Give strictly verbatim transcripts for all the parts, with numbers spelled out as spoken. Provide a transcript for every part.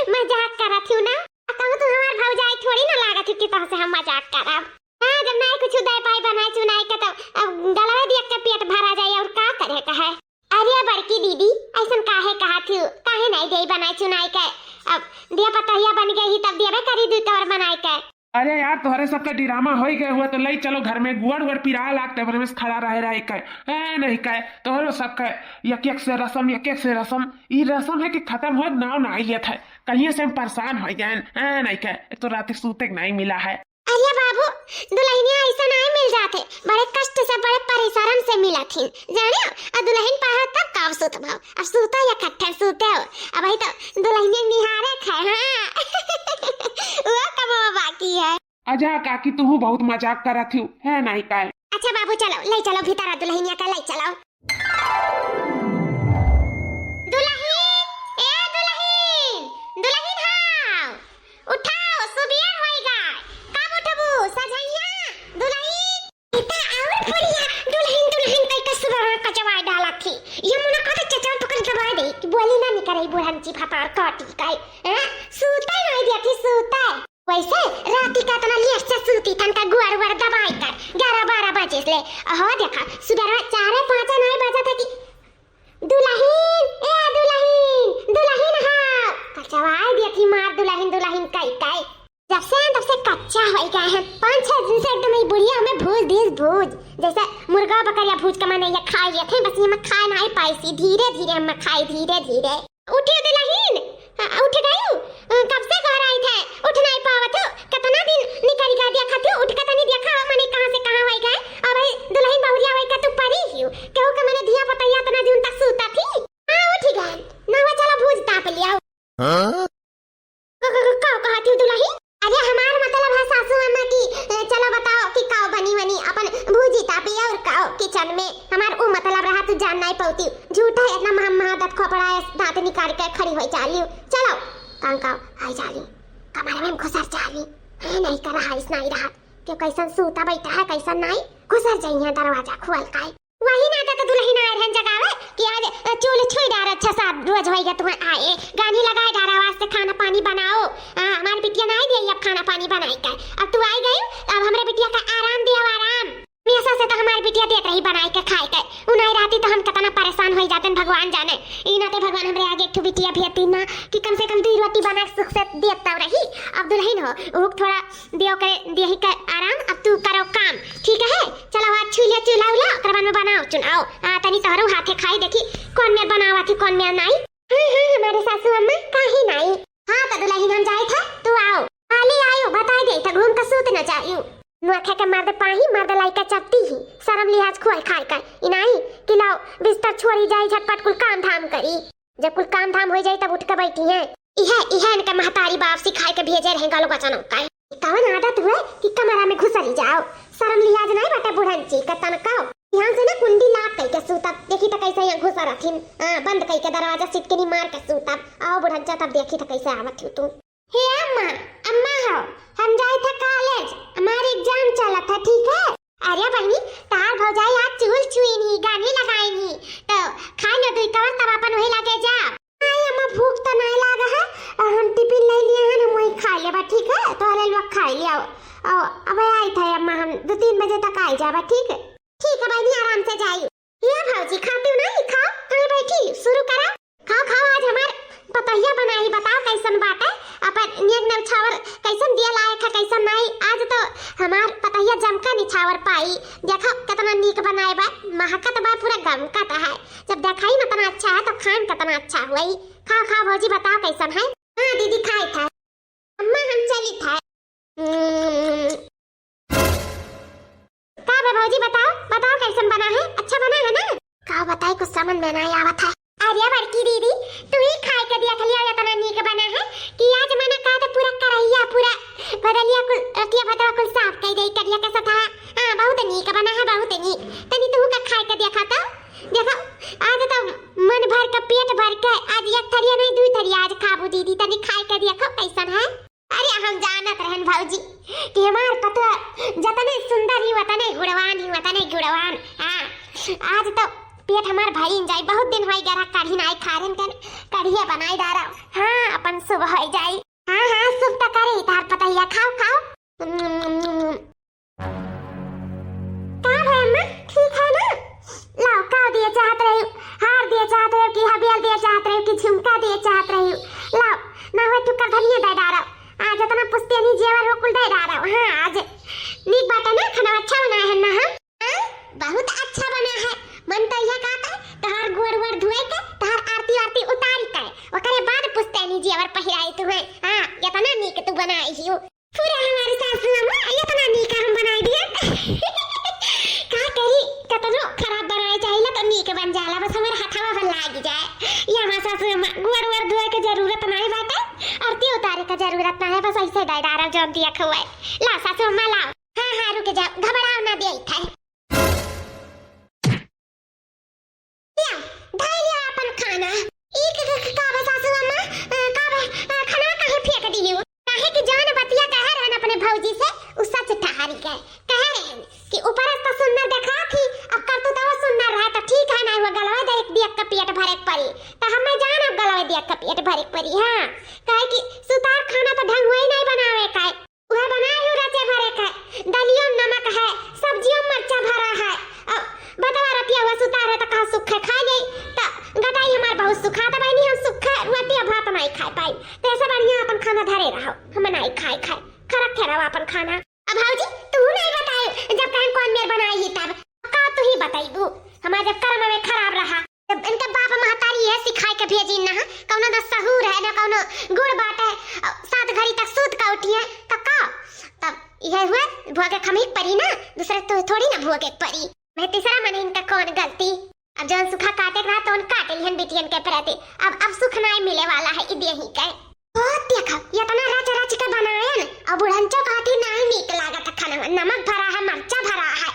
मजाक करत हूँ ना। आ कहूँ तू हमार भौजाई थोड़ी ना लागत हूँ कि तोहसे हम मजाक करब। हाँ, जब नाई कुछ दे पाई बनाई चुनाई के, तब अब गलवे दिया के पेट भरा जाए, और का करे का है? अरे बड़की दीदी, ऐसन काहे कहत हूँ? काहे नाई देई बनाई चुनाई के? अब दिया पतोहिया बन गई ही, तब देबे करी दुई कवर बनाई के। अरे यार, तोहरे सबके ड्रामा होई गए हुए तो लई चलो घर में, गुआर उआर पिरा लाग टेबल में खड़ा रहे रहे के। ए नहीं के, तोहरो सबके एक एक से रसम, एक एक से रसम। ई रसम है कि खत्म होए नाव ना लेत है। कलिए से हम परेशान हो गए हैं। ए नहीं के, एक तो रात सूते के नहीं मिला है। अरे बाबू, दुल्हनिया ऐसा नहीं मिल जाते, बड़े कष्ट से, बड़े परिश्रम से मिला थी, जाने? और दुल्हन पाहो तब काव सुत भाव, अब सूता या कट्ठर सूते हो, अब वही तो दुल्हनिया निहारे खाए, हाँ। वो कमावा बाकी है। अजा काकी, तू बहुत मजाक करत हूँ, है नहीं काय? अच्छा बाबू, चलो, ले चलो भीतर, दुल्हनिया का ले चलो। दुल्हन, ए दुल्हन, दुल्हन हाव, उठाओ, सुबिया होइगा, कब उठबू, सझइया, दुल्हन? इता और बुढ़िया दुल्हन, दुल्हन कई के सुबह कचवा डाला थी। ये मुना कहते चचवा पकड़ दबा दे कि बोली ना निकरे बुढ़न ची फतार काटी काई। हैं? सूते नहीं दिया थी, सूते। वैसे राती का इतना लेट से सूती थन का गुआर उआर दबाई कर ग्यारह बारह बजे से ले। अहो देखा, सुबह चारे पाँचे नहीं बजा था कि दुल्हन, ए दुल्हन, दुल्हन हाँ। कचवाई दिया थी मार दुल्हन, दुल्हन कई कई। जब से, तब से कच्चा होई गए हैं। पाँच छह दिन से एकदम ये बुढ़िया हमें भूज दीस भूज। जैसे मुर्गा बकरिया भूज के मैंने ये खा लिए थे, बस ये मैं खाए नहीं पाई सी। धीरे धीरे हम खाई, धीरे धीरे। उठियो दुल्हन, अ, उठ गयू? अ, कब से घर आई थे, उठ नहीं पावत हो। कितना दिन निकल गया, देखा थी, उठ के तनी देखा, मने कहाँ से कहाँ होई गए। अब भाई दुल्हन बहुरिया होई का तू परी हियो। केहू के मने धिया पतैया इतना दिन तक सूता थी। हाँ, उठ गए। ना हुआ, चलो भूज ताप लिया। हाँ? क-, क-, क-, काव कहत हूँ दुल्हन? अरे हमार मतलब है सासू अम्मा की, ए, चलो बताओ कि काव बनी वनी अपन भूजी तापी और काव किचन में। हमार ऊ मतलब रहा तू जान नहीं पौती। झूठा है इतना महा, महा दाँत खोपड़ा है, दाँत निकाल के खड़ी होई चाली। चलो, कांकाव, आई चाली। कमरे में घुसर चाली। है नहीं कर रहा, इस नहीं रहा। क्यों कैसन सूता बैठा है, कैसन नहीं? घुसर जाइए दरवाजा खोल के। वही नाते तो दुल्हन आए रहन जगावे कि आज, अ, चूल्ह छुई डार, अच्छा सा रोज होइगा तुम्हें आए, गानी लगाए डार, आवाज से खाना पानी बनाओ। अ, हमार बिटिया नाई दे अब खाना पानी बनाई के, अब तू आई गई, अब हमरे बिटिया का आराम दे, अब आराम। हमेशा से तो हमार बिटिया देत रही बनाई के खाए के, उ नाई रहती तो हम कितना परेशान होई जाते, भगवान जाने। ई नाते भगवान हमरे आगे एक ठो बिटिया भेजती ना कि कम से कम दो रोटी बना के सुख से देत तो रही। अब दुल्हन हो, उ थोड़ा दियो के, दियही के आराम, अब तू करो काम, ठीक है? चलो, आज छू लिया चूल्हा उल्हा, ओकर बाद में बनाओ चुनाओ। आ, तनी तोहरो हाथे खाई, देखी कौन मेर बनावा थी, कौन मेर नाई। हाँ, हाँ, हमारे सासू अम्मा, काहे नाई? हाँ, तो दुल्हन हम जाए थे, तू आओ। हाली आयो, बताई दे, तो घूम के सूत न जायू। नुआ खे के मर्द पाही, मर्द लाई के चट्टी ही, शर्म लिहाज खोल खाए कर। इनाई कि लाओ, बिस्तर छोड़ी जाई, झटपट कुल काम धाम करी। जब कुल काम धाम हो जाई, तब उठ के बैठी हैं। इहे, इहे इनके महतारी बाप सिखाए के भेजे रहे, गालो बचन होता है। कवन आदत हुए कि कमरा में घुसरी जाओ? शर्म लिहाज नहीं बाटे बुढ़न ची के तनका। ध्यान से ना कुंडी lock कई के सूतब, देखी त कैसे यहाँ घुसर हथिन। हाँ, बंद कई के दरवाजा सिटकिनी मार के सूतब। आओ बुढ़न चा, तब देखी त कैसे आवत हो तू। हे अम्मा, अम्मा हो, हम जाए थे college, हमारे exam चलत है, ठीक है? अरे बहिनी, तार भौजाई आज चूल छुई नहीं, गाने लगाई नहीं, तो खाए लो दुई कवर, तब अपन वही लगे जा। नहीं अम्मा, भूख तो नहीं लागा है, और हम टिफिन ले लिए हैं, हम वही खा लेबा, ठीक है? तो अरे लोग खा लिया। और अब आई था अम्मा, हम दो तीन बजे तक आई जाबा, ठीक है? ठीक है बहिनी, आराम से जाइयो। ये भौजी, खाती हो ना, ये खाओ, कहीं बैठी, शुरू करा। खाओ, खाओ, आज हमार पतोहिया बनाई, बताओ कैसन बाटे, अपन नियक नौछावर कैसन दिया लायक है, कैसन नहीं। आज तो हमार पतोहिया जमका निछावर पाई, देखो कितना नीक बनाए बा, महकत बा, पूरा गमकत है। जब देखाई में इतना अच्छा है तो खान कितना अच्छा हुई। खाओ, खाओ भौजी, बताओ कैसन है। हाँ दीदी, खाए था। अम्मा, हम चली था। हम्म। का बे भौजी, बताओ, बताओ कैसन बना है? अच्छा बना है ना? का बताई, कुछ समझ में नहीं आवत है। अरे बड़की दीदी, तू ही खाए के देख लिया, इतना नीक बना है कि आज मना कहा तो पूरा करैया, पूरा भदलिया कुल, रतिया भदवा कुल साफ कर दे करिया के साथ। हाँ, बहुत नीक बना है, बहुत नीक। तनी तू का खाए के देखा तो, देखो, आज तो मन भर के, पेट भर के, आज एक थरिया नहीं, दू थरिया आज खाबू दीदी, तनी खाए के देखो कैसन है। अरे हम जानत रहन भौजी कि हमार पतोह जतने सुंदर ही वतने गुणवान ही वतने गुणवान। हाँ, आज तो पेट हमार भरिन जाई, बहुत दिन होई गया कढ़ी नाई खारन के, कढ़िया बनाई डारा। हाँ, अपन शुभ होइ जाई। हाँ, हाँ, शुभ त करी, तार पतैया खाओ, खाओ। का भै अम्मा, ठीक है ना? लाओ, का दिए चाहत रही? हार दिए चाहत रही कि हबियल दिए चाहत रही कि झुमका दिए चाहत रही? लाओ, ना हुए तू करधनिया दे डारो। आज इतना पुश्तैनी जेवर हो कुल दे डारो। हाँ, आज नीक बाटे ना, खाना अच्छा बना है ना? हाँ? हाँ, बहुत अच्छा बना है। मन तो यह कहत है, तोहार गोड़ वोड़ धुए के, तोहार आरती वारती उतारी के, ओकरे बाद पुश्तैनी जेवर पहिराई तुहे। हाँ, इतना नीक तू बनाई हियो। पूरा हमारी सासू अम्मा इतना नीक हम बनाई दिए। का करी, कतनो खराब बनाए चाहिला तो नीक बन जाला, बस हमारे हथवा पर लाग जाए। ये हमार सासू अम्मा, गोड़ वोड़ धोए के जरूरत नहीं बाटे, आरती उतारे के जरूरत नहीं है, बस ऐसे दे डारा जौन दिया खुए। ला सासू अम्मा लाओ। हाँ, हाँ, रुक जाओ, घबराओ ना, देई थे। लिया, धई लिया अपन खाना। ई क-, क-, क-, का बे सासू अम्मा? अ, का बे, अ, खाना काहे फेंक दियो? काहे कि जौन बतिया कहे रहन अपने भौजी से, उ सच ठहरी गए। कहे रहन कि ऊपर से तो सुंदर देखा थी, अब करतूतवा सुंदर रहे तो ठीक है, नहीं हुआ गलवा दे एक दिया का पेट भरे के परी। तो हमें जान अब गलवा दिया का पेट भरे के परी, हाँ। काहे कि सुतार खाना तो ढंग हुए नहीं बनावे का है। उहे बनाए हूँ रचे भरे के, दलियो में नमक है, सब्जियों में मरचा भरा है। अब बतवा रतिया हुआ सुता रहे तो कहा सुखे खा ले, तो गटाई हमार बहुत सुखा, तो बहनी हम सुखे रोटी और भात नहीं खाए पाई। तो ऐसे बढ़िया अपन खाना धरे रहो, हम नहीं खाए खाए, खा रखे रहो अपन खाना। अब भौजी तू नहीं बताए, जब कहें कौन मेर बनाई ही तब का तू ही बताइबू, हमार जब कर्म में खराब रहा। जब इनके बाप महतारी ये सिखाए के भेजी ना, कौनो ना सहूर है, ना कौनो गुण बाटे, अ, सात घड़ी तक सूत का उठी है, तो का? तब यह हुए, भोगे खमी परी ना, दूसरे तो थोड़ी ना भोगे परी। मैं तीसरा मन इनका कौन गलती? अब जौन सुखा काटे के रहा, तौन काट लिहन बिटियन के प्रति। अब, अब सुख नाई मिले वाला है, इदे ही के। ओ देखो, इतना रच रच के बनायन, और बुढ़ंचो कहती, "नहीं नीक लागत खाना, नमक भरा है, मरचा भरा है,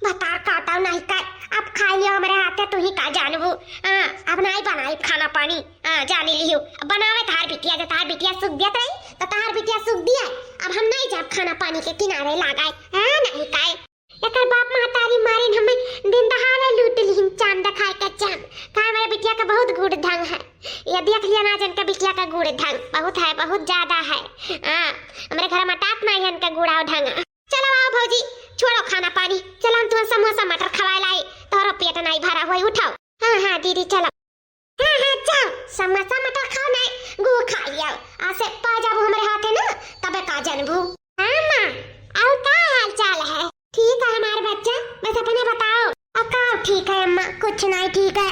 भतार काटो नहीं कर, अब खाई लियो हमरे हाथे, तू ही का जानबू। हाँ, अब नहीं बनाई खाना पानी, हाँ, जानी लियो, अब बनावे तहार बिटिया, जो तहार बिटिया सुख दियत रही, तो तहार बिटिया सुख दिया, अब हम नहीं जाब खाना पानी के किनारे लागे, हाँ, नहीं काए।" एकर बाप महतारी मारिन हमें दिन दहाड़े लूट लिहिन, चांद देखाए के चांद। का हमारे बिटिया का बहुत गुड़ ढंग है। ये देख लिया ना, जन का बिटिया का गुड़ ढंग बहुत है, बहुत ज्यादा है। हाँ, हमरे घर में टाप नहीं है इनका गुड़ा ढंग। चलो आओ भौजी, छोड़ो खाना पानी, चलो हम तुम्हें समोसा मटर खवाए लाई, तोहरो पेट नहीं भरा हुई, उठाओ। हाँ, हाँ दीदी, चलो। हाँ, हाँ, जाओ, समोसा मटर खाओ नहीं, गू खा लियो। आसे पा जाबू हमरे हाथे ना, तबे का जानबू। हाँ माँ, और का हाल चाल है? ठीक है हमार बच्चा, बस अपने बताओ। अब का ठीक है अम्मा, कुछ नहीं ठीक है।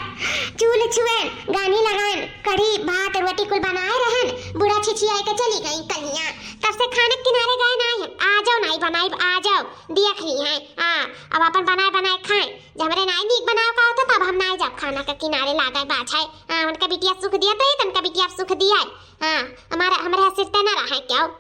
चूल्ह छुएन, गानी लगाएन, कढ़ी, भात, रोटी कुल बनाए रहन, बूढ़ा छिछियाए के चली गई कलियाँ। तब से खाने के किनारे गए नहीं हैं। आ जाओ, नहीं बनाई, आ जाओ, देख ली हैं। हाँ, अब अपन बनाए बनाए खाएं। जब हमरे नाई नीक बनाओ का होता, तब हम नाई जब खाना के किनारे लागे बाझाए। हाँ, उनका बिटिया सुख दिया तो, तनका बिटिया सुख दिया है। हाँ, हमारा, हमरे हसिर ते ना रहे क्या?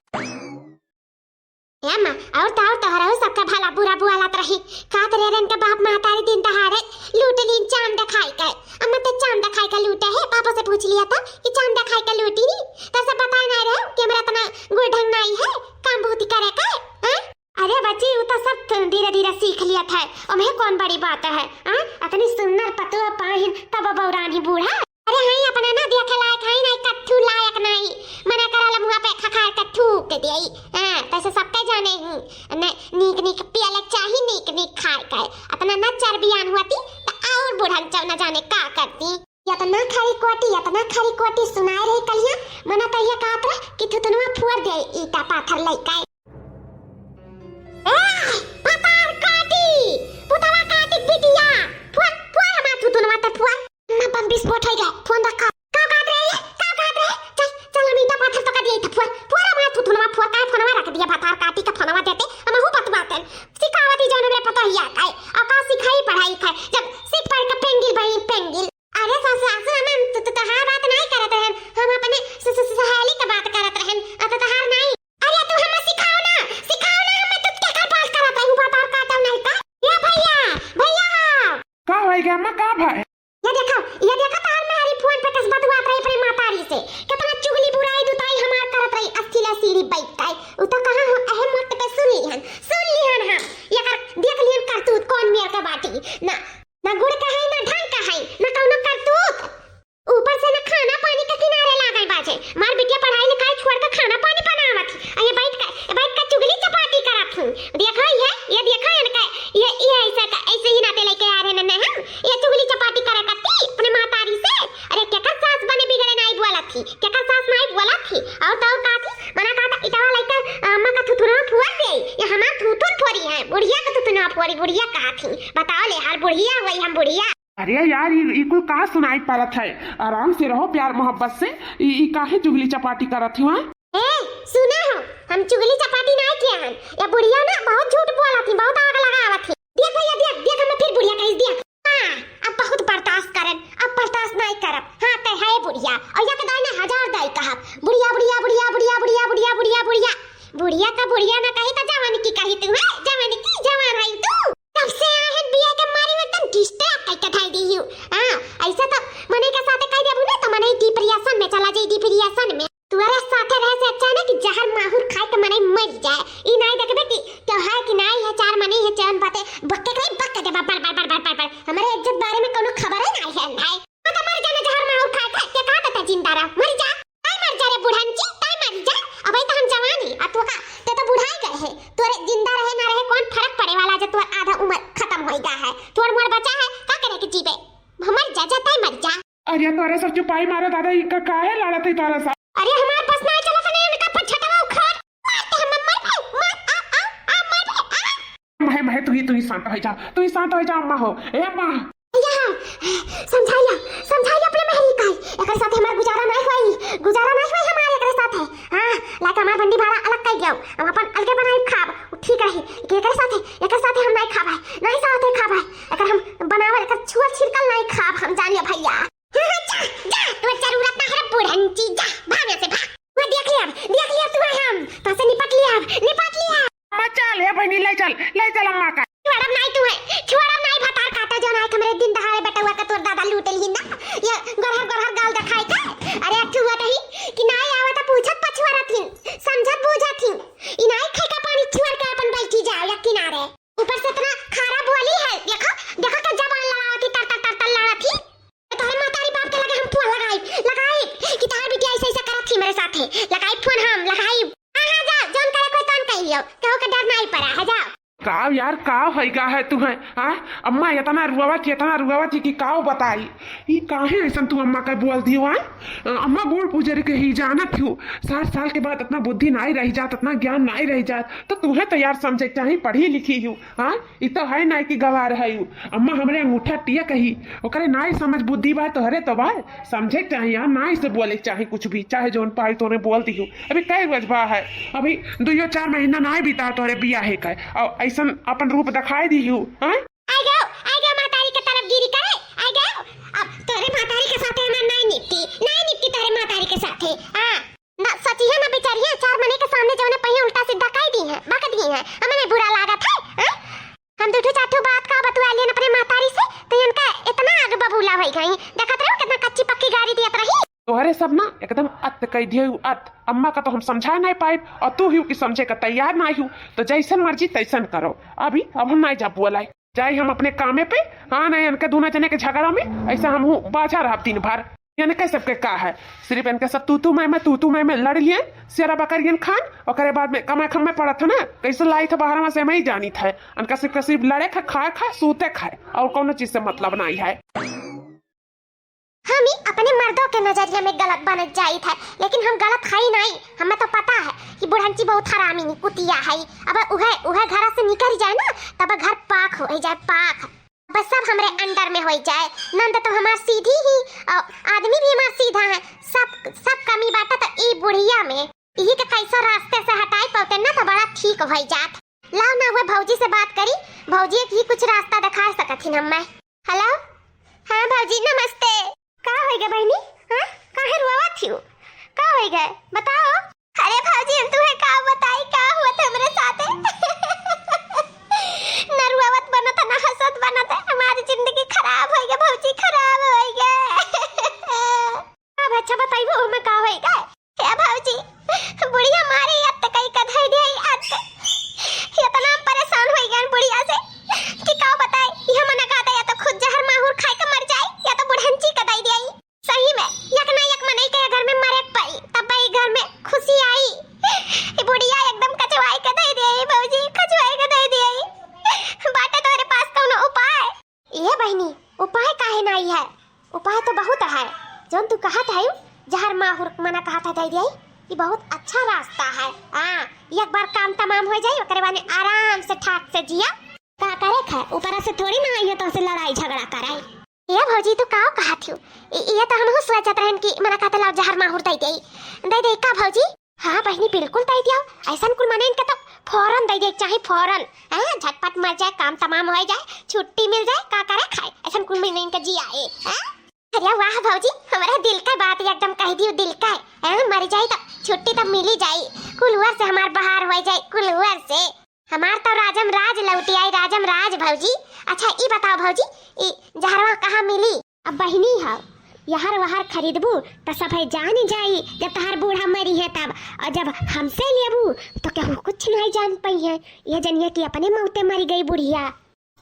ए अम्मा, और तो और तोहरा हो सबका भला बुरा बुआलत रही। का करे रे इनका बाप महतारी दिन दहाड़े लूट लीन चांद देखाई के। अम्मा ते चांद देखाई के लूटे है, पापा से पूछ लिया था कि चांद देखाई के लूटी नी, तो सब बताए नहीं रहे कि हमरा इतना गुड़ ढंग नहीं है काम भूती करे के, हैं? अरे बच्ची, उ तो सब धीरे धीरे सीख लिया था, ओमे कौन बड़ी बात है, हाँ? इतनी सुंदर पतोह पाहिन तब बौरान ही बूढ़ा। अरे हाँ, अपना ना देखे लायक है नहीं, कत्थू लायक नहीं, मना करा लमुआ पे खखार के थूक देई, हाँ? तैसे सबके जाने हूँ, न नीक नीक पियले चाही, नीक नीक खाए के, अपना ना चरबियान हुआ थी तो और बुढ़न चौ न जाने का करती। इतना खरी कोटी, इतना खरी कोटी सुनाए रही कलिया, मना तो ये कहत रहे कि थुथुनवा फोड़ दे ईटा पाथर लइका। ए, भतार काटी, पुतवा काटी बिटिया, फोड़, फोड़ हमार थुथुनवा ते फोड़। ना बम विस्फोट हो गया, फोन रखा। का कहत रहे ये? का कहत रहे? चल, चल हम ईटा पाथर तो का दिया था, फोड़, फोड़ हमार थुथुनवा फोड़, काहे फोनवा रख दिया भतार काटी का फोनवा देते, हम हूँ बतवाते। सिखावती जौन हमरे पतोहिया का है, और का सिखाई पढ़ाई का है, जब सीख पढ़ के पेंगिल बनी पेंगिल। अरे सासू, सासू, हम, हम तो, तो, तोहार बात नहीं करत रहन, हम अपने स-, स-, स-, सहेली के बात करत रहन, आ तो तोहार नहीं। अरे तू हमें सिखा और तो का थी, मना कहा था, इटावा लइका, अ, अम्मा का थुथुनवा फोड़ दे, ये हमार थुथुन फोड़ी है, बुढ़िया का थुथुनवा फोड़ी, बुढ़िया कहा थी, बताओ ले, हर बुढ़िया हुई हम बुढ़िया। अरे यार, ई, ई कुल का सुनाई पड़त है? आराम से रहो, प्यार मोहब्बत से। ई, ई काहे चुगली चपाटी करत हो, हाँ? ए, सुना हो, हम चुगली चपाटी नाई किया हन। या बुढ़िया ना बहुत झूठ बोलत ही, बहुत आग लगावत ही। देख भैया, देख, देख, हम फिर बुढ़िया कहिस, देख। हाँ, अब बहुत बर्दाश्त करन, अब बर्दाश्त नाई करब। हाँ, ते है बुढ़िया, और या के दाई ना हजार दाई कहब, बुढ़िया, बुढ़िया, बुढ़िया। बुढ़िया का बुढ़िया ना कही तो जवान की कही तू, है? जवान की जवान है तू। तब से आहन बिया के मारी में एकदम डिस्टर्ब करके धई दी हूँ। हाँ, ऐसा तो मने के साथे कह देबू ना तो मने डिप्रेशन में चला जाई, डिप्रेशन में। तुअरे साथे रहे से अच्छा ना कि जहर माहुर खाए के मने मर जाए। ई नाई देखबे कि त्योहार की नाई है, चार मने है, चार बातें बक्के करे, बक्के दे बर बर बर बर बर बर। हमारे इज्जत बारे में कोनो खबर है नाई है भाई। तो मर जाना जहर माहुर खाए खाए, के कहा था जिंदा रह, मर जा। ताई मर जा रे बुढ़ंची, ताई मर जा। अबे तो हम जवान ही, आ तू का, ते तो बुढ़ाई गए है। तोरे जिंदा रहे ना रहे कौन फर्क पड़े वाला, जब तोर आधा उम्र खत्म होई गा है। तोर उम्र बचा है, का करे के जीबे? मर जा, जा ताई मर जा। अरे तोरे सब चुपाई मारो दादा, ई का काहे लड़त है तोरे सब? अरे हमार बस ना चला सने, उनका पर झटवा उखाड़। मार के हम मर गए, मार, आ, आ, आ, मर गए, आ। भाई, भाई, तू ही, तू ही शांत हो जा, तू ही शांत हो जा, अम्मा हो, ए अम्मा। या, समझाइया, समझाइया अपने महरी का। एकर साथे हमार गुजारा नाई होई, गुजारा नाई होई हमार एकर साथे। हाँ, लाके हमार बंडी भाड़ा अलग कर दियो, हम अपन अलगे बनाई खाब, उ ठीक रही। कि एकर साथे, एकर साथे हम नाई खाब है, नाई साथे खाब है। एकर हम बनावल, एकर छुअल छिड़कल नाई खाब हम, जानिए भैया। हाँ, हाँ, जा, जा, तू जरूरत ना है रे बुढ़ंची, जा, भाग यहाँ से, भाग। मैं देख लिया, देख लिया तू है हम, तो से निपट लिया, निपट लिया। अम्मा, चल, ए बहिनी, ले चल, ले चल अम्मा का। छोड़ब नाई तू है, छोड़ब नाई भतार काटा जौन है हमरे दिन दहाड़े बेटवा का तोर दादा लूट लिहिन ना। ये गरहर गरहर गाल देखाई का। अरे अठुआ नहीं कि नाई आवत पूछत पछुआ रथिन, समझत बूझत हिन। ई नाई खाई का पानी छोड़ के अपन बैठी जाओ या किनारे। ऊपर से इतना खारा बोली है, देखो, देखो क्या जबान लड़ावत ही, तर तर तर तर लड़त ही। तोहरे महतारी बाप के लगे हम फोन लगाई, लगाई कि तोहर बिटिया ऐसे ऐसे करत थी मेरे साथे। लगाई फोन हम, लगाई। हाँ, हाँ, जाओ, जौन करे कोई तौन कह लियो, केहू के डर नाई पड़ा है, जाओ। काव यार, काव है, का है तू है, हाँ? अम्मा इतना रुआवत थी, इतना रुआवत थी कि काव बताई। ई काहे ऐसन तू अम्मा का बोल दियो, हाँ? अम्मा गोड़ पूजर के ही जानत हो, साठ साल के बाद इतना बुद्धि नाई रह जात, इतना ज्ञान नाई रह जात, तो तू है तो यार समझे के चाही, पढ़ी लिखी हो, हाँ? ई तो है नाई कि गवार है उ। अम्मा हमरे अंगूठा टिया कही, ओकरे नाई समझ बुद्धि बा, तोहरे तो बा। समझे के चाही यार, नाई से बोले के चाही कुछ भी, चाहे जौन पाई तोने बोल दियो। अभी कई रोज बा है, अभी दुइयो चार महीना नाई बीता तोहरे बियाहे का, और ऐसन अपन रूप दिखाई दियो, हाँ? आइ गयो, आइ गयो महतारी के तरफ गिरी करे, आइ गयो। अब तोहरे महतारी के साथे हमार नाई निपटी, नाई निपटी तोहरे महतारी के साथे, हाँ। ना सचिहे ना बिचारिहे, चार मने के सामने जौने पहिया उल्टा सीधा कह दी है, बक दी है, हमें नहीं बुरा लागत है, हैं? हम दू ठो चार ठो बात का बतुआ लेन अपने महतारी से, तो इनका इतना आग बबूला होई गई। देखत रहो कितना कच्ची पक्की गारी दियत रही। तोहरे सब ना एकदम अत कह दिए, अत। अम्मा का तो हम समझा नहीं पाइब और तू ही की समझे का तैयार नहीं हूँ, तो जैसन मर्जी तैसन करो। अभी अब हम नहीं जा बोलाई, जाई हम अपने कामे पे। हाँ, नहीं इनके दोनों जने के झगड़ा में ऐसा हम हूँ बाझा रहब दिन भर। इनके सबके का है, सिर्फ इनके सब तू तू मैं मैं, तू तू मैं मैं लड़ लिए, सेरा बकरियन खान। ओकरे बाद में कमाए खम्मे पड़त है ना, कैसे लाई थे बाहर में से मैं ही जानी थे। इनका सिर्फ, सिर्फ लड़े खा, खाए खा, सूते खाए, और कोनो चीज से मतलब नहीं है। हम ही अपने मर्दों के नजरिया में गलत बनत जाई थे, लेकिन हम गलत है ही नहीं। हमें तो पता है कि बुढ़ंची बहुत हरामी कुतिया है। अब उहे, उहे घर से निकल जाए ना, तब घर पाक हो जाए, पाक। बस सब हमरे अंडर में होई जाए। नंद तो हमार सीधी ही, और आदमी भी हमार सीधा है। सब, सब कमी बाटे तो ई बुढ़िया में। यही के कैसा रास्ते से हटाई पाते ना तो बड़ा ठीक होई जात। लाओ ना हुए भौजी से बात करी, भौजी एक ही कुछ रास्ता दिखा सकत हिन हम्मे। हेलो, हाँ भौजी नमस्ते। का होई गे बहिनी? हाँ, काहे रोवत हियो? का होई गे? बताओ। अरे भौजी, हम तुहे का बताई, का हुआ था हमरे साथे। न रुआवत बनत है, न हंसत बनत है, हमारी जिंदगी खराब होई गे भौजी, खराब होई गे। अब अच्छा बताइबो, हमें का होई गे? हे भौजी, बुढ़िया मारे अत कई का धई दे अत। इतना हम परेशान होई गए बुढ़िया से कि का बताई। ये मना कहता या तो खुद जहर माहुर खाई के मर जाए या तो बुढ़ंची का दई दे। सही में, एक ना एक मनई के घर में मरे के पड़ी, तब ई घर में खुशी आई। ई बुढ़िया एकदम कचवाई के दे दिए, भौजी, कचवाई के दे दिए। बाटे तोहरे पास कौनो उपाय? ए बहिनी, उपाय काहे नाई है? उपाय तो बहुत है। जौन तू कहत है, जहर माहुर मना कहत है दे दिए, ई बहुत अच्छा रास्ता है। हाँ, एक बार काम तमाम होइ जाई, ओकरे बाद में आराम से ठाट से जिया। का करे खाए, ऊपर से थोड़ी ना आई है तो से लड़ाई झगड़ा कराई। ए भौजी, तू का कहत हियो? इ-, ये तो हमहू सोचत रहन कि मना कहते लाओ जहर माहुर दे दे। दे दे का भौजी? हाँ बहिनी, बिल्कुल दे दियो। ऐसन कुल मनइन के तो फौरन दे दे, चाहे फौरन। हाँ, झटपट मर जाए, काम तमाम होइ जाए, छुट्टी मिल जाए, का करे खाए, ऐसन कुल मनइन के जिया ए, हाँ? अरे वाह भौजी, हमारे दिल का बात एकदम कह दियो, दिल का। हाँ, मर जाए तो छुट्टी तो मिली जाए, कुल ओर से हमार बहार होइ जाए, कुल ओर से। हमार तो राजम राज लौटी आई, राजम राज भौजी। अच्छा, ई बताओ भौजी, ई जहरवा कहाँ मिली? अब बहिनी हो, यहर वहर खरीदबू त सब है जान जाई, जब तहार बूढ़ा मरी है तब, और जब हमसे लेबू तो केहू कुछ नहीं जान पई है। ये जनिए कि अपने मौते मरी गई बुढ़िया,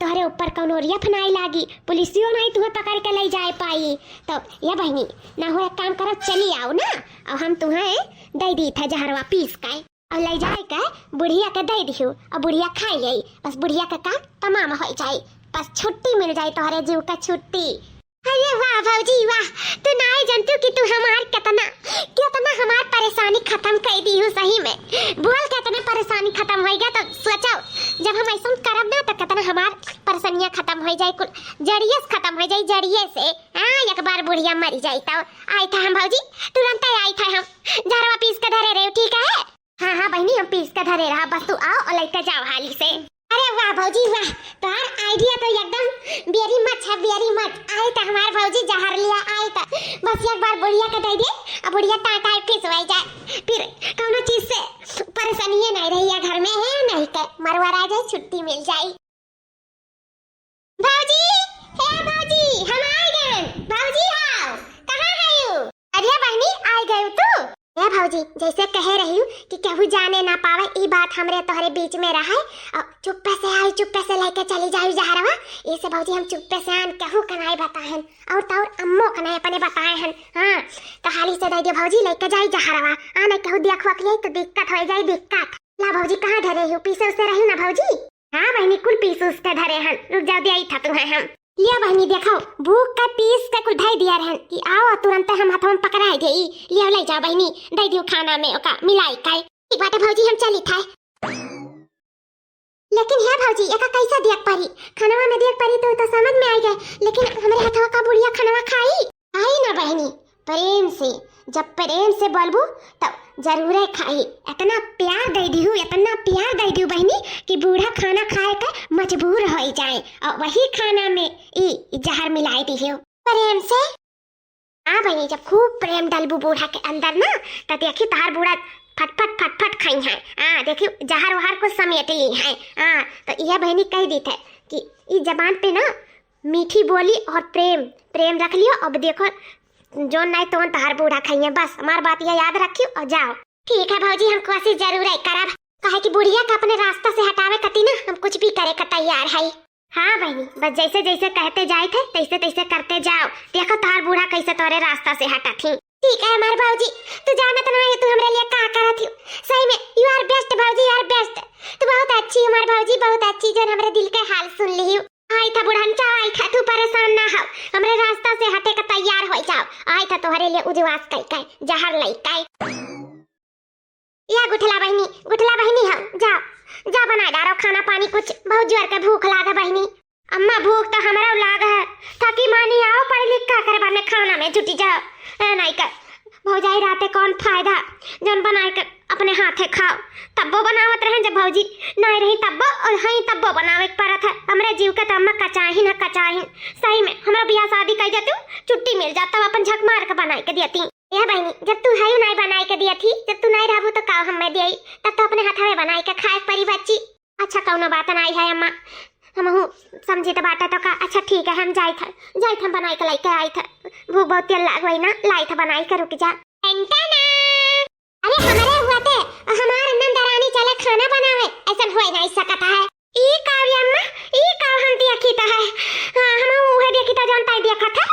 तोहरे ऊपर कौनो रियफ नहीं लागी, पुलिसियो नहीं तुहे पकड़ के ले जाए पाई। तो ये बहिनी, ना हो एक काम करो, चली आओ ना, और हम तुहे दे दी था जहरवा पीस के। और ले जाए के बुढ़िया के दे दिहु, और बुढ़िया खाई जाई। बस बुढ़िया के काम तमाम होइ जाई, बस छुट्टी मिल जाई, तोहरे जीव का छुट्टी। अरे वाह भौजी वाह, तू नाई जानतू कि तू हमार कितना, कितना हमार परेशानी खत्म कर दिहु सही में। बोल, कितना परेशानी खत्म होइ गया। तो सोचो, जब हम ऐसा करब ना तो कितना हमार परेशानियां खत्म होइ जाए, कुल जड़िए से खत्म होइ जाए, जड़िए से। हाँ, एक बार बुढ़िया मरी जाए तो आई था हम भौजी, तुरंत आई था हम, जहरवा पीस के धरे रहे, ठीक है? हाँ, हाँ बहिनी, हम पीस के धरे रहा, बस तू आओ और लेके जाओ हाली से। अरे वाह भौजी वाह, तोहार idea तो एकदम very much है, very much। आए तो हमार भौजी जहर लिया, आए तो बस एक बार बुढ़िया के दे दे, अब बुढ़िया टाटा फिस हो जाए, फिर कौनो चीज से परेशानी नहीं रही है घर में, है नहीं के मरवा आ जाए, छुट्टी मिल जाए। भौजी, हे भौजी, हम आ गए। भौजी हाउ, कहाँ है यू? अरे बहिनी, आ गए तू? ए भौजी, जैसे कहे रही हूँ कि केहू जाने ना पावे, ई बात हमरे तोहरे बीच में रहे, और चुप्पे से आई, चुप्पे से लेके चली जाई जहरवा। ये से भौजी हम चुप्पे से आन, केहू के नाई बताएन, और तौर अम्मो के नाई अपने बताए हन। हाँ, तो हाली से दे दे भौजी, लेके जाई जहरवा। आ नहीं केहू देख वख ले तो दिक्कत हो जाई, दिक्कत। ला भौजी, कहाँ धरे हो? पीसे उसे रही ना भौजी? हाँ बहिनी, कुल पीस उस के धरे हन। रुक जाओ, दे आई था तुम्हें हम। लिया बहिनी, देखो, भूख का पीस के कुल धई दिया रहन कि आओ तुरंत हम हथवा में पकड़ाई दे। ई लिया, ले जाओ बहिनी, दे दियो खाना में ओका मिलाई के। ठीक बाटे भौजी, हम चली था। लेकिन हे भौजी, एका कैसे देख परी? खानवा में देख परी तो, तो समझ में आई गए, लेकिन हमरे हथवा का बुढ़िया खानवा खाई? आई ना बहिनी, प्रेम से, जब प्रेम से बोलबू तब जरूरे खाई। इतना प्यार दे दिहू, इतना प्यार दे दिहू बहिनी कि बूढ़ा खाना खाए के मजबूर हो जाए और वही खाना में ई, ई जहर मिलाई दिहू प्रेम से। हाँ बहिनी, जब खूब प्रेम डलबू बूढ़ा के अंदर ना, त देखी तहार बूढ़ा फटफट फटफट खाई है। हाँ देखी, जहर वहर को समेट ली है। हाँ, तो यह बहिनी कह दी थे कि ई जबान पे ना मीठी बोली और प्रेम, प्रेम रख लियो। अब देखो, जोन नाई तोन तहार बूढ़ा खाइए। बस हमार बात यह याद रखियो और जाओ। ठीक है भौजी, हम कोशिश जरूर है करब, काहे कि बुढ़िया का अपने रास्ता से हटावे कती ना हम कुछ भी करे का तैयार है। हाँ बहिनी, बस जैसे जैसे कहते जाए थे, तैसे तैसे करते जाओ। देखो तहार बूढ़ा कैसे तोरे रास्ता से हटा थी। ठीक है हमार भौजी, तू जाना तो ना है, तू हमरे लिए का करत हियो। सही में, you are best भौजी, you are best। तू बहुत अच्छी हमार भौजी, बहुत अच्छी, जो हमरे दिल के हाल सुन ली। आई था बुढ़न, चाहे आई था, तू परेशान ना हो, हमरे रास्ता से हटे का तैयार हो जाओ। आई था तोहरे लिए उजवास कई कई, जहर लई कई। या गुठला बहिनी, गुठला बहिनी हो, जाओ, जा बनाए डारो खाना पानी कुछ, बहुत जोर के भूख लाग है बहिनी। अम्मा भूख तो हमरा लाग है, ताकि मानी आओ पढ़ लिख का करे बाद में खाना में जुटी जाओ। ए नाई का भौजाई रहते कौन फायदा, जौन बनाए के अपने हाथे खाओ। तब्बो बनावत रहे जब भौजी नाई रही तब्बो, और हई तब्बो बनावे के पड़त है। हमरे जीव के तो अम्मा कचाहिन है, कचाहिन। सही में हमरा बियाह शादी कर जाती, छुट्टी मिल जाता, अपन झक मार के बनाए के दियती। ए बहिनी, जब तू हयू नाई बनाए के दियती, जब तू नाई रहबू तो का हम में दियई, तब तो अपने हाथवे बनाए के खाए के परी बच्ची। अच्छा कौनो बात नाई है अम्मा, हमहू समझी तो बाटा तो का। अच्छा ठीक है, हम जाई था, जाई था बनाई के लेके आई था। भूख बहुत तेल लाग गई ना, लाई था बनाई के, रुक जा। घंटा ना। अरे हमारे हुआ ते, हमार नंद रानी चले खाना बनावे, ऐसन होए नहीं सकता है। ई का रे अम्मा, ई का हम देखी तो है। हाँ, हम उहे देखी तो जानता है, देखा था।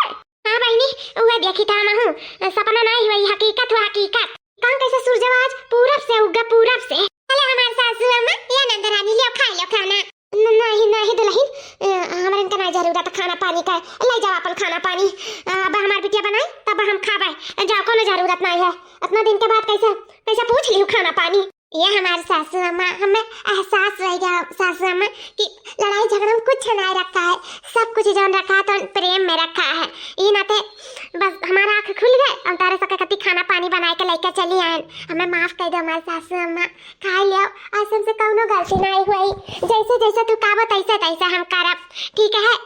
हाँ बहिनी, उहे देखी तो हम हूँ, सपना नहीं हुई, हकीकत हुआ हकीकत। कहाँ कैसे सूरज आज पूरब से उगा, पूरब से। चले हमार सासू अम्मा, या नंद रानी लियो, खा लो खाना। न-, नहीं, नहीं दुल्हन, अ, हमरे इनका नहीं जरूरत खाना पानी का। ले जाओ अपन खाना पानी। अ, अब हमार बिटिया बनाई, तब हम खाबे। जाओ, कोनो जरूरत नहीं है। इतना दिन के बाद कैसे पूछ लियो खाना पानी। ये हमार सासू अम्मा, हमें एहसास रह गया सासू अम्मा कि लड़ाई झगड़ा में कुछ नहीं रखा है, सब कुछ जौन रखा है तो प्रेम में रखा है। ई नाते बस हमारा आँख खुल गए, हम तारे सके खातिर खाना पानी बनाए के लेके चली आए। हमें माफ कर दो हमार सासू अम्मा, खाई लियो। आज हमसे कौनो गलती नहीं हुई, जैसे जैसे तू कहबो तैसे तैसे हम करब, ठीक है?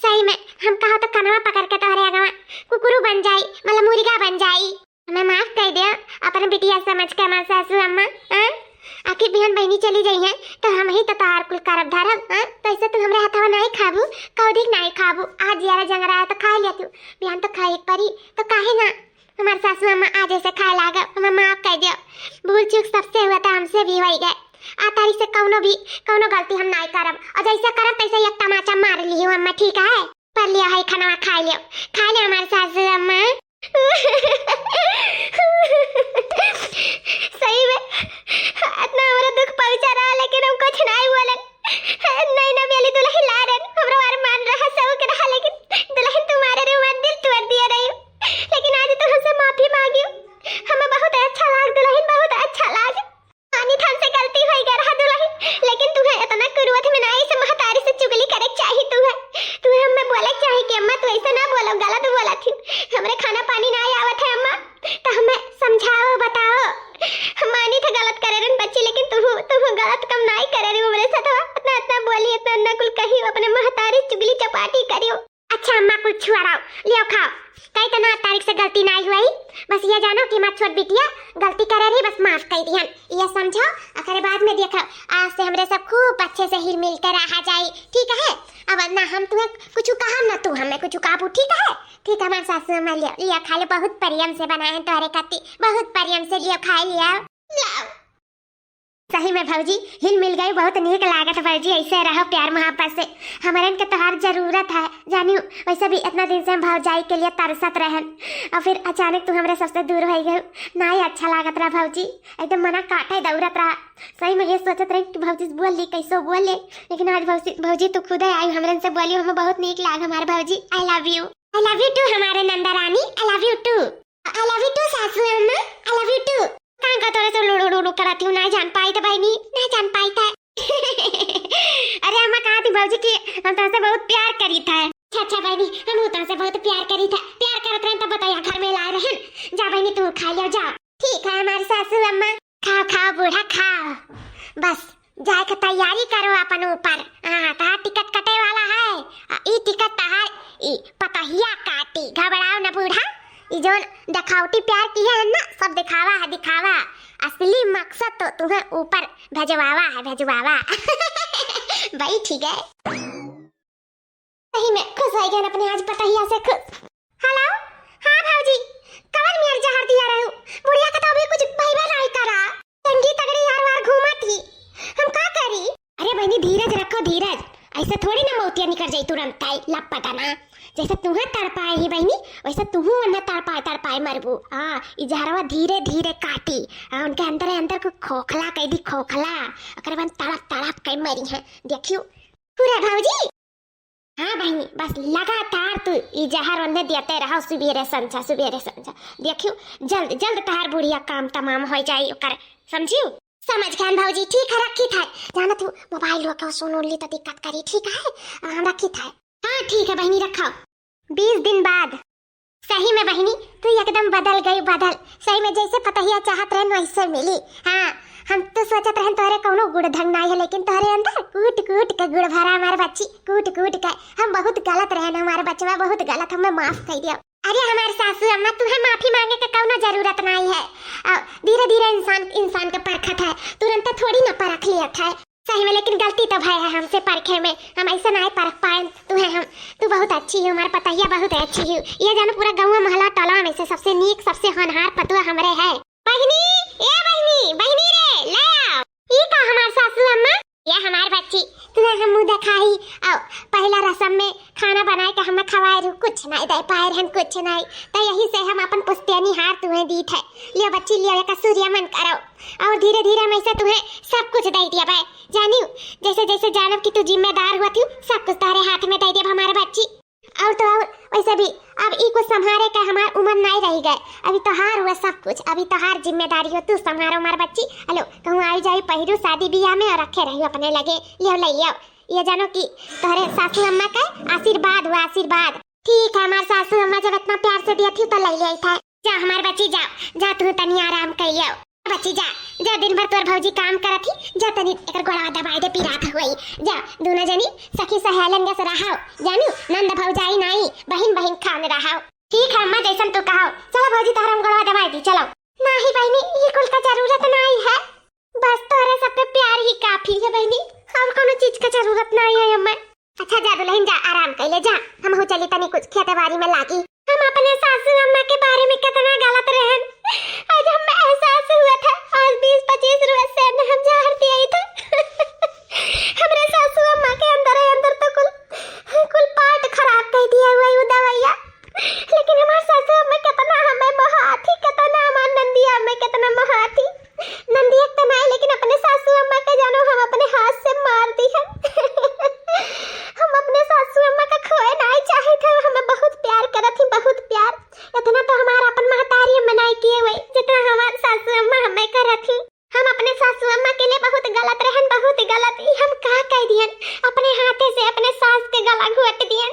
सही में हम कहो तो कनवा पकड़ के तोहरे आगवा कुकुरू बन जाई, मतलब मुर्गा बन जाई। हमें माफ कर दे, अपने बिटिया समझ के हमार सासू अम्मा, हाँ? आखिर बिहान बहिनी चली जाई है तो हम ही तो तोहार कुल करब धरब, हाँ? तो ऐसे तू हमरे हथवा नहीं खाबू, कौड़ी नहीं खाबू। आज जियारा जंगरा है तो खा लिया तू, बिहान तो खाए के परी, तो काहे ना हमार सासू अम्मा आज ऐसे खाए लागब, हमें माफ कर दियो। भूल चूक सबसे हुआ था, हमसे भी होई गए। आ तारीख से कौनो भी, कौनो गलती हम नहीं करब, और जैसे करब तैसे एक तमाचा मार लियो अम्मा, ठीक है? पर लियो है खाना, खा लियो, खा लियो हमार सासू अम्मा। सही में इतना हमरा दुख पहुंचा रहा, लेकिन हम कुछ नहीं बोलन। नहीं ना बेली दुल्हन ला रहे, हमरा अरमान रहा, शौक रहा, लेकिन दुल्हन तुम्हारे रे, हमार दिल तोड़ दिया रही। लेकिन आज तू हमसे माफी मांगियो, हमें बहुत अच्छा लाग दुल्हन, बहुत अच्छा लाग। मानी था हमसे गलती होई गया रहा दुल्हन, लेकिन तुम्हें इतना क्रोध में ना ऐसे महतारी से चुगली करे के चाही तुम्हें। तुम्हें हमें बोले के चाही कि अम्मा तू ऐसे ना बोलो, गलत बोला थी, हमरे खाना पानी ना आवत है अम्मा, तो हमें समझाओ, बताओ। हम मानी था गलत करे रहे बच्ची, लेकिन तू, तू गलत कम ना करे रही हमरे साथ, इतना, इतना बोली, इतना, इतना कुल कही, अपने महतारी चुगली चपाटी करियो। अच्छा अम्मा, कुछ छुआराओ, लियो खाओ। कई तना तारीख से गलती नाई हुई, बस ये जानो कि हमार छोट बिटिया गलती करे रही, बस माफ कर दिहन। ये समझो, अकरे बाद में देखो, आज से हमरे सब खूब अच्छे से हिल मिल के रहा जाई, ठीक है? अब ना हम तुम्हें कुछ कहा, ना तू हमें कुछ काबू, ठीक है? ठीक है, हमार सासू अम्मा, लियो, लियो खा लो, बहुत प्रेम से बनाए हैं तोहरे खातिर, बहुत प्रेम से, लियो खा लियो। लाओ। सही में भौजी, हिल मिल गई, बहुत नीक लागत भौजी, ऐसे रहो प्यार मोहब्बत से, हमरन के तोहार जरूरत है जानियो। वैसे भी इतना दिन से हम भौजाई के लिए तरसत रहन, और फिर अचानक तू हमरे सबसे दूर हो गए, ना ही अच्छा लागत रहा भौजी, एकदम मना काटे दौड़त रहा। सही में ये सोचत रही कि भौजी से बोल ली, कैसो बोल ले, लेकिन आज भौजी, भौजी तू खुदे आई हमरन से बोली, हमें बहुत नीक लाग हमारे भौजी। I love you, I love you too हमारे नंदा रानी, I love you too। I love you too सासू अम्मा, I love you too। कान का तोरे से लुड़ू लुड़ू कराती हूँ, ना जान पाई था बहनी, ना जान पाई था। अरे अम्मा, कहा थी भौजी कि हम तुमसे बहुत प्यार करी था। अच्छा, अच्छा बहनी, हम तुमसे बहुत प्यार करी था, प्यार करत रहन तब बताया घर में लाए रहन। जा बहनी, तू खा लियो, जा। ठीक है हमार सासू अम्मा। खाओ, खाओ बूढ़ा, खाओ। बस जाए के तैयारी करो अपन ऊपर। हाँ, तहार टिकट कटे वाला है। आ, ई टिकट तहार ई पतहिया काटी। घबराओ न बूढ़ा, ई जौन देखावटी प्यार किया है ना, सब दिखावा है, दिखावा। असली मकसद तो तुम्हें ऊपर भेजवावा है, भेजवावा। बैठ गए। सही में खुश हो गए अपने आज पतहिया से खुश। हेलो, हाँ भौजी, कवन मेर जहर दिया रहू? बुढ़िया का तो अभी कुछ भइबे नहीं करा। चंगी तगड़ी यार वार घूमत ही, हम का करी? अरे बहनी धीरज रखो धीरज, ऐसे थोड़ी ना मौतिया निकल जाई तुरंत ताई लपटा ना। जैसे तुहे तड़पाए ही बहनी, वैसे तुहू उन्हें तड़पाए तड़पाए मरबू। हाँ, ई जहरवा धीरे धीरे काटी, हाँ, उनके अंदर अंदर को खोखला कह दी, खोखला। ओकरे बाद तड़प तड़प के मरी है, देखियो। पूरा भौजी, हाँ बहिनी, बस लगातार तू ई जहर ओन्हे दियते रहो, सुबेरे संझा, सुबेरे संझा। देखियो, जल्द, जल्द तहार बुढ़िया काम तमाम हो जाई ओकर, समझियो? समझ गए भौजी, ठीक है, रखी था। जाना तू मोबाइल हो के सुन ली तो दिक्कत करी, ठीक है? हम रखी था। हाँ, ठीक है बहिनी, रखो। बीस दिन बाद। सही में बहिनी, तू एकदम बदल गई, बदल। सही में जैसे पतहिया चाहत रहन वैसे मिली। हाँ, हम तो सोचत रहन तोहरे कौनो गुण ढंग नाई है, लेकिन तोहरे अंदर कूट कूट के गुण भरा हमार बच्ची, कूट कूट के। हम बहुत गलत रहन हमार बचवा, बहुत गलत, हमें माफ कर दियो। अरे हमार सासू अम्मा, तुम्हें माफी मांगे के कौनो जरूरत नाई है। आ, धीरे धीरे इंसान इंसान के परखत है, तुरंत थोड़ी ना परख लियत है। सही में, लेकिन गलती तो भय है हमसे परखे में, हम ऐसे ना परख पाए तुहे हम। तू बहुत अच्छी हो, हमार पतहिया बहुत अच्छी हो। ये जानो पूरा गौवा मोहल्ला टोलवा में से सबसे नीक, सबसे होनहार पतुआ हमरे है। बहिनी, ए बहिनी, बहिनी रे, ले आओ। ई का हमार सासू अम्मा? ये हमार बच्ची, तुहे हम मुँह देखाई। आओ, पहला रसम में खाना बनाए के हमें खवाए रहू, कुछ नहीं दे पाए रहन, कुछ नहीं। तो यही से हम अपन पुश्तैनी हार तुहे दीत है। लियो बच्ची, लियो, एक सूर्य मन करो। और धीरे धीरे हम ऐसे तुहे सब कुछ दे दिया भाई। जानियो, जैसे जैसे जानब कि तू जिम्मेदार हुआ थी, सब कुछ तारे हाथ में दे देब हमारे बच्ची। और तो और, वैसे भी अब ई कुछ संभारे के हमार उमर नाई रही गए। अभी तोहार हुआ सब कुछ, अभी तोहार जिम्मेदारी हो, तू संभारो हमार बच्ची। हेलो, कहूँ आई जाई पहिरू शादी बियाह में और रखे रही अपने लगे। लियो, ले लियो। ये जानो कि तोहरे सासू अम्मा का आशीर्वाद हुआ, आशीर्वाद। ठीक है हमार सासू अम्मा, जब इतना प्यार से दिया थी तो ले लिया था। जा हमार बच्ची, जा, जा तू तनी आराम कर लियो। बच्ची जा, जा दिन भर तोर भौजी काम करत ही, जा तनी एकर गोड़वा दबाई दे, पिरात होई। जा, दोनों जनी सखी सहेलन के से रहाओ, जानू, नंद भौजाई नाई, बहिन बहिन खान रहाओ। ठीक है अम्मा, जैसन तू कहो। चलो भौजी, तोहर हम गोड़वा दबाई दी, चलो। नाही बहिनी, ये कुल का जरूरत नाई है, बस तोहरे सब पे प्यार ही काफी है बहिनी, और कोनो चीज का जरूरत नाई है अम्मा। अच्छा जा दुल्हन जा, आराम कैले जा, हमहू चली तनी कुछ खेत बारी में लागी। हम अपने सासू अम्मा के बारे में कितना गलत रहन, आज हमें एहसास हुआ था। आज बीस पच्चीस रोज से न हम जहर दिया ही था। हमरे सासू अम्मा के अंदर ही अंदर तो कुल, कुल पार्ट खराब कर दिया हुआ है वो दवाइया। लेकिन हमार सासू अम्मा कितना हमें मोहात ही, कितना हमार नंदिया अम्मा कितना मोहात ही। नंदिया के तो नाई, लेकिन अपने सासू अम्मा के जानो हम अपने हाथ से मार दी है। हम अपने सासू अम्मा का खोए नाई चाहे थे, हमें बहुत प्यार करत ही, बहुत प्यार। इतना तो हमार अपन महतारी अम्मा नाई किए हुए, जितना हमार सासू अम्मा हमें करत ही। हम अपने सासू अम्मा के लिए बहुत गलत रहन, बहुत गलत। ई हम का कह दियन, अपने हाथे से अपने सास के गला घोट दियन।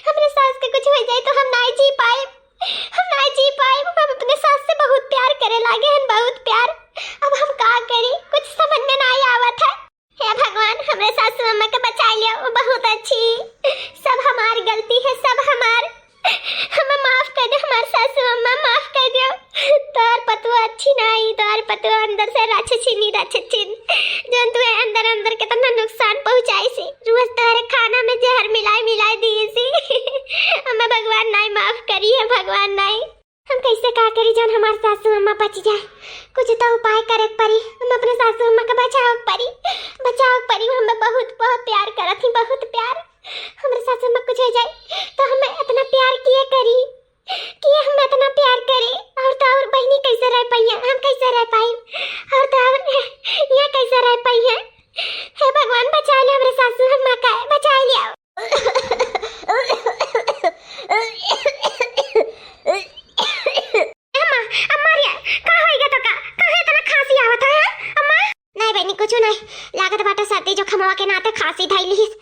हमरे सास के कुछ हो जाए तो हम नाई जी पाए, हम नाई जी पाए। हम अपने सास से बहुत प्यार करे लागे हन, बहुत प्यार। अब हम का करी, कुछ समझ में नाई आवत है। हे भगवान, हमरे सासू अम्मा के बचा लियो, वो बहुत अच्छी। सब हमार गलती है, सब हमार। हमें माफ कर दे, हमार सासू अम्मा, माफ कर दियो। तोर पतुआ अच्छी नाई, तोर पतुआ अंदर से राक्षसिनी, राक्षसिन। जौन तू अंदर अंदर कितना नुकसान पहुँचाई सी। रोज तोहरे खाना में जहर मिलाई मिलाई दिए सी। हमें भगवान नाई माफ करी है, भगवान नाई। हम कैसे का करी जौन हमार सासू अम्मा बच जाए? कुछ तो उपाय करे के पड़ी। हम अपने सासू अम्मा का बचाव के पड़ी, बचाव के पड़ी। वो हमें बहुत, बहुत प्यार करत ही, बहुत प्यार। हमरे सासू अम्मा कुछ हो जाए तो हमें इतना प्यार किए करी, किए हमें इतना प्यार करी। और तो और बहिनी कैसे रह पाई है, हम कैसे रह पाई? और तो और यहाँ कैसे रह पाई है? हे भगवान, बचा ले हमरे सासू अम्मा का, बचा लिया। अम्मा, अम्मा रे, का होई गे तो का? काहे इतना खांसी आवत है, अम्मा? नहीं बहिनी, कुछ नहीं। लागत बाटे सर्दी जुकामवा के नाते खांसी धइली हिस।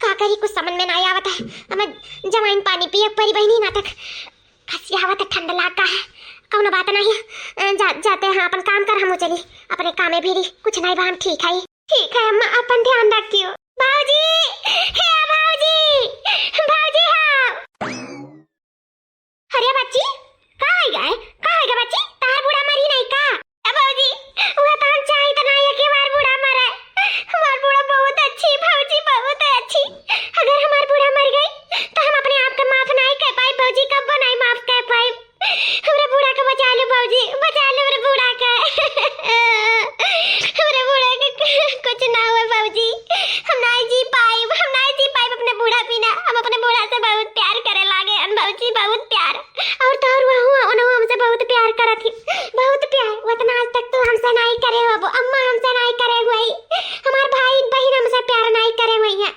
का करी, कुछ समझ में नहीं आवत है। हमें जवाइन पानी पिए परी बहिनी, नाते खांसी आवत है, ठंड लाग गा है। कौनो बात नहीं। अ, जा, जाते हैं अपन काम कर, हम चली अपने कामे भीरी। कुछ नहीं बा, हम ठीक है। ठीक है अम्मा, अपन ध्यान रखियो। बाबूजी, हे बाबूजी, बाबूजी हाँ। अरे बच्ची, का होई गा है? का होई गा बच्ची? तार बूढ़ा मरी नहीं का? ए बाबूजी, वो तो हम चाहित नहीं है कि हमार बूढ़ा मरे। हमार बूढ़ा बहुत अच्छी, बाबूजी बहुत अच्छी। अगर हमार बूढ़ा मर गई, तो हम अपने आप का माफ नहीं कर पाई बाबूजी, कब्बो नहीं माफ कर पाई। हमरे बूढ़ा के बचा लो बाबूजी, बचा लो हमरे बूढ़ा के। हमरे बूढ़ा के कुछ ना हुआ बाबूजी, हम नाई जी पाइब, हम नाई जी पाइब अपने बूढ़ा बिना। हम अपने बूढ़ा से बहुत प्यार करे लागे हन बाबूजी, बहुत प्यार। और तो और वो हुआ, उन्हों हमसे बहुत प्यार करत ही, बहुत प्यार। उतना आज तक तो हमसे नाई करे हो, अम्मा हमसे नाई करे हुई, हमार भाई बहिन हमसे प्यार नाई करे हुई है,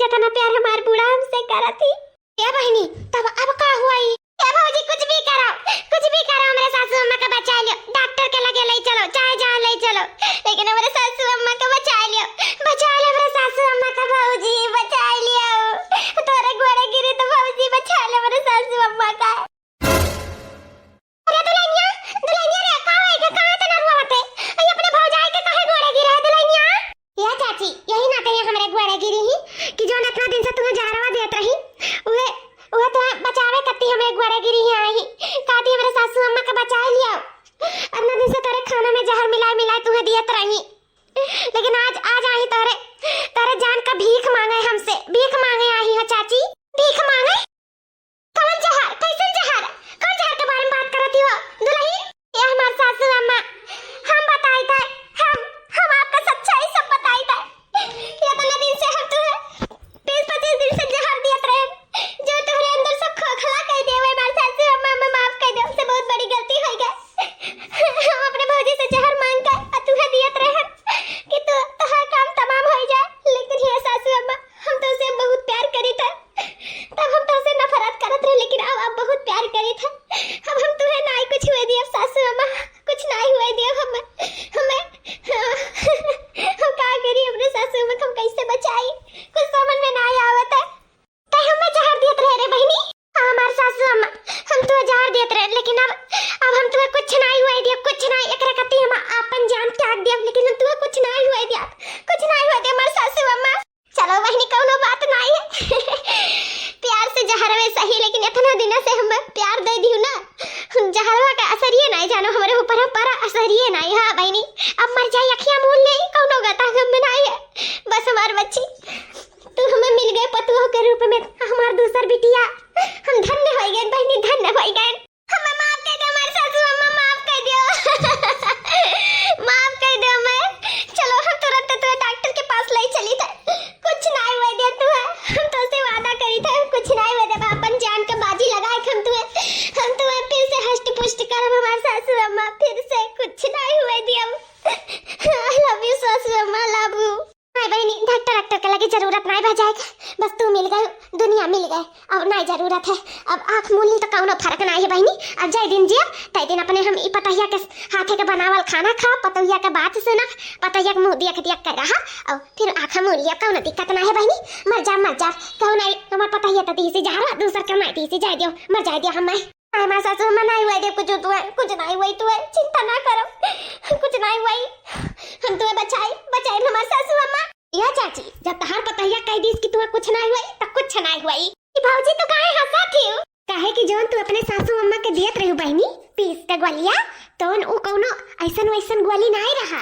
जितना प्यार हमार बूढ़ा हमसे करत ही। ए बहिनी, तब अब का हुआ ई? ए भौजी, कुछ भी करो, कुछ भी करो, हमरे सासू अम्मा का बचा लियो, डॉक्टर के लगे ले चलो, चाहे जहाँ ले चलो, लेकिन हमरे सासू अम्मा का बचा लियो, बचा लियो हमरे सासू अम्मा का भौजी, बचा लियो। तोरे गोड़े गिरी तो भौजी बचा लियो हमरे सासू अम्मा का। अरे दुल्हनिया, दुल्हनिया रे, का होई गे? काहे इतना रुआवत है? अई अपने भौजाई के काहे गोड़े गिरे है दुल्हनिया? या चाची, यही नाते ये हमरे गोड़े गिरी ही कि जौन इतना दिन से तुम्हें जहरवा देत रही, उहे, उहे तुम्हें बचावे कत्ती हमरे गोड़े गिरी ही आई ही। कहती हमरे सासू अम्मा का बचाए लियो। इतना दिन से तोरे खाना में जहर मिलाए मिलाए तुम्हें दियत रही, लेकिन आज, आज आई तोरे, तोरे जान का भीख मांगे हमसे, भीख मांगे आई हो चाची, भीख मांगे। कौन जहर? कैसन जहर? कौन जहर के बारे में बात करत ही हो दुल्हन? ये हमार सासू अम्मा, हम बताई थे, हम, हम आपका सच्चाई सब बताई थे। इतना दिन से हम तुम्हें बीस पच्चीस दिन से जहर दियत रहे, जो तुम्हारे अंदर सब खोखला कर दे। हमार सासू अम्मा, हमें माफ कर दे, हमसे बहुत बड़ी गलती हो गई। हम अपने भौजी से जहर मांग कर और तुम्हें दियत रहे कि तू, तुम्हारा काम तमाम हो जाए, लेकिन ये सासू अम्मा, असहरिये नाई, हाँ बहिनी, अब मर जाई अखिया मून लेई, कौनो गता गम में नाई है। बस हमार बच्ची, तू हमें मिल गए पतोह के रूप में, हमार दूसर बिटिया, हम धन्य होई गए बहिनी, धन्य होई गए। हमें माफ कर दे हमार सासू अम्मा, माफ कर दियो। माफ कर दे हमें। चलो हम तुरंत तुरंत डॉक्टर के पास ले चली थे। कुछ नाई हुए दे तू है, हम तो से वादा करी थे, कुछ नाई हुए दे, अपन जान का बाजी लगाए हम तू है, हम तू है फिर से हष्ट पुष्ट करब हमार सासू अम्मा, फिर से कुछ नाई हुए दे हम। I love you सासू अम्मा, love you। नाई बहिनी, डॉक्टर, डॉक्टर के लगे जरूरत नाई बा जाए के, बस तू मिल गई, दुनिया मिल गए, अब नाई जरूरत है। अब आँख मून ली तो कौनो फर्क नाई है बहिनी। अब जय दिन जियब, तय दिन अपने हम ई पतोहिया के हाथे के बनावल खाना खा, पतोहिया के बात सुना, पतोहिया के मुँह देख देख के रहा, और फिर आँख मून लिया, कौनो दिक्कत नाई है बहिनी। मर जा, मर जा, कौन आई हमार पतोहिया तो दीसी जहरा, दूसर के माई दीसी जाए दियो, मर जाए दियो हम। नाई हमार सासू, हमें नाई हुए दे कुछ, तू है, कुछ नाई हुए, तू है, चिंता ना करो, कुछ नाई हुए, हम तुम्हें बचाई, बचाई हमार सासू अम्मा। या चाची, जब तहार पतोहिया कह दीस कि तुम्हें कुछ नाई हुए, तो कुछ नाई हुए। ई भौजी, तू काहे हंसत हियो? काहे कि जौन तू अपने सासू अम्मा के दियत रही बहिनी, पीस के गोलिया, तौन उ कौनो ऐसन वैसन गोली नाई रहा।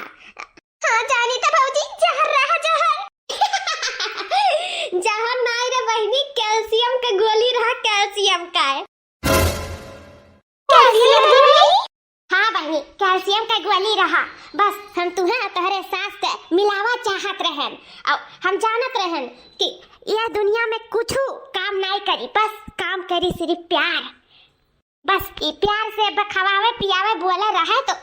हाँ, जानी त भौजी, जहर रहा, जहर। जहर नाई रे बहिनी, कैल्शियम के गोली रहा, कैल्शियम का है। कैल्शियम गोली? हाँ बहिनी, कैल्शियम का गोली रहा। बस हम तुहें तोहरे सास के मिलावा चाहत रहन, और हम जानत रहन कि यह दुनिया में कुछ काम नाई करी, बस काम करी सिर्फ प्यार। बस ई प्यार से अब खवावे, पियावे, बोले रहे तो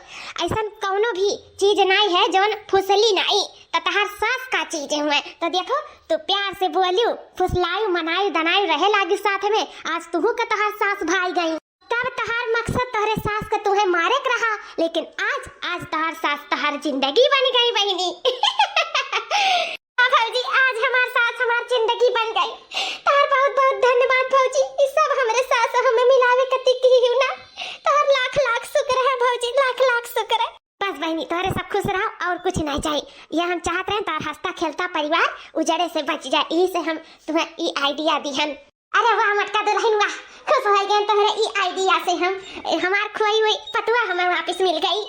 ऐसन कौनो भी चीज नाई है जौन फुसली नाई। त तहार सास का चीज हुए? तो देखो, तू प्यार से बोलियो, फुसलायु, मनायु, दनायु रहे लागी साथ में। आज तुहू के तहार सास भाई गई। तब तहार मकसद तोहरे सास के तुहे मारे के रहा, लेकिन आज, आज तहार सास तहार जिंदगी बन गई बहिनी। हाँ भौजी, आज हमार सास हमार जिंदगी बन गई। तहार बहुत बहुत धन्यवाद भौजी, ई सब हमरे सास हमें मिलावे कती की ही ना। तहार लाख लाख शुक्र है भौजी, लाख लाख शुक्र है। बस बहिनी, तोहरे सब खुश रहो और कुछ नहीं चाहिए। यह हम चाहत रहे तोहर हंसता खेलता परिवार उजड़े से बच जाए, यही से हम तुम्हें ई आइडिया दिहन। अरे वाह मोटका दुल्हन वाह, खुश हो गए तोहरे ई आइडिया से हम। हमार खोई हुई पतुआ हमें वापस मिल गई।